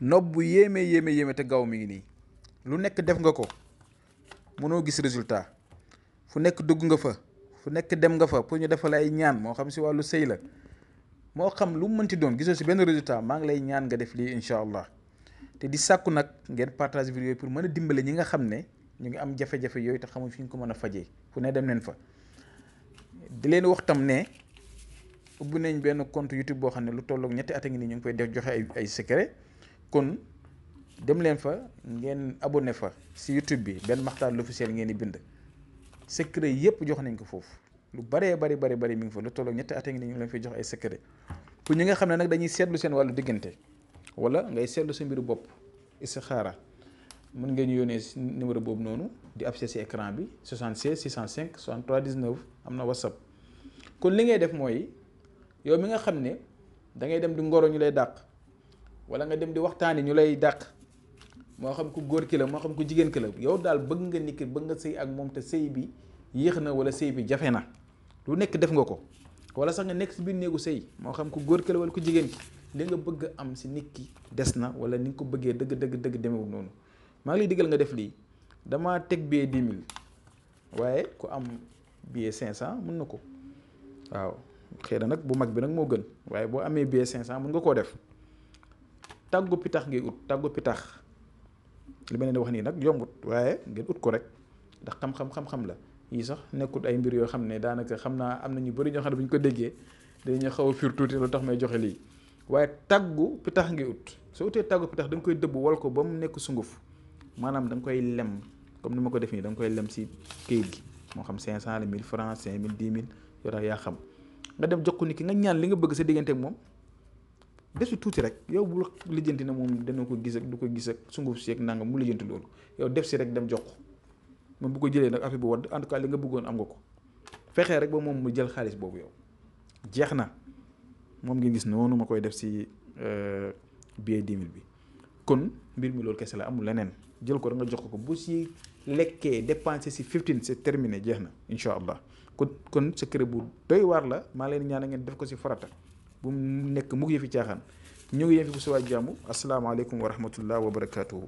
nob bu yéeme te gaaw mi ngi nii lu nekk def nga ko mënoo gis résultat fu nekk dugg nga fa fu nekk dem nga fa pour ñu defal ay ñaan moo xam si wàllu sëy la moo xam lu mu mënti doon gisoo si benn résultat maa ngi lay ñaan nga def lii incha allah te di sàkku nag ngeen partage vidéo pour mën a dimbale ñi nga xam ne ñu ngi am jafe-jafe yooyu te xamuñ fi ñu ko mën a fajee fu ne dem leen fa. di leen wax tam ne ubbi nañ benn compte YouTube boo xam ne lu tolloog ñetti at a ngi nii ñu ngi koy def joxe ay secret kon dem leen fa ngeen abonné fa si YouTube bi Ben Makhtar l'officiel ngeen di bind secret yëpp jox nañ ko foofu lu bari mi ngi fa lu tolloog ñetti at a ngi nii ñu ngi leen fay jox ay secret pour ñi nga xam ne nag dañuy seetlu seen wàllu diggante wala ngay seetlu sa mbiru bopp istixaara mën ngeen ñu yónnee si numéro boobu noonu di affiché si écran bi 76 605 63 19 am na WhatsApp. kon li ngay def mooy yow mi nga xam ne da ngay dem di ngoro ñu lay dàq wala nga dem di waxtaani ñu lay dàq moo xam ku góor ki la moo xam ku jigéen ki la yow daal bëgg nga nit ki bëgg nga sëy ak moom te sëy bi yéex na wala sëy bi jafe na lu nekk def nga ko wala sax nga nekk si biir néegu sëy moo xam ku góor ki la wala ku jigéen ki li nga bëgg am si nit ki des na wala ni nga ko bëggee dëgg demewul noonu maa ngi lay digal nga def lii damaa teg billet 10 000 waaye ku am billet 500 mën na ko waaw xëy na nag bu mag bi nag moo gën waaye boo amee billet 500 mën nga koo def tàggu pitax ngay ut tàggu pitax li ma leen di wax nii nag yombut waaye ngeen ut ko rek ndax xam-xam la yii sax nekkut ay mbir yoo xam ne daanaka xam naa am na ñu bëri ñoo xam ne bu ñu ko déggee dañuy xaw a fiir tuuti lu tax may joxe lii waaye tàggu pitax ngay ut soo utee tàggu pitax da nga koy dëbb wal ko ba mu nekk sunguf maanaam da nga koy lem comme ni ma ko def nii da nga koy lem si kayit gi moo xam 500 la 1000 francs 5000 10 000 yow daal yaa xam nga dem jox ko nit ki nga ñaan li nga bëgg sa diggante ak moom des bi tuuti rek yow bu lijjanti na moom dana ko gis ak du ko gis ak sunguf si ak nangam mu lijjanti loolu yow def si rek dem jox ko moom bu ko jëlee nag affaire bu wadd en tout cas li nga bëggoon am nga ko fexee rek ba moom mu jël xaalis boobu yow jeex na moom ngeen gis noonu ma koy def si billet 10 000 bi kon mbir mi loolu kese la amul leneen jël ko da nga jox ko bu si lekkee dépensé si 15 c'est terminé jeex na incha allah kon secret bu doy waar la maa leen ñaan ngeen def ko si farata bu mu nekk mukk yëfi caaxaan ñu ngi yéen fi bu suwaay jàmm asalaamaaleykum wa rahmatullah wa barakaatuhu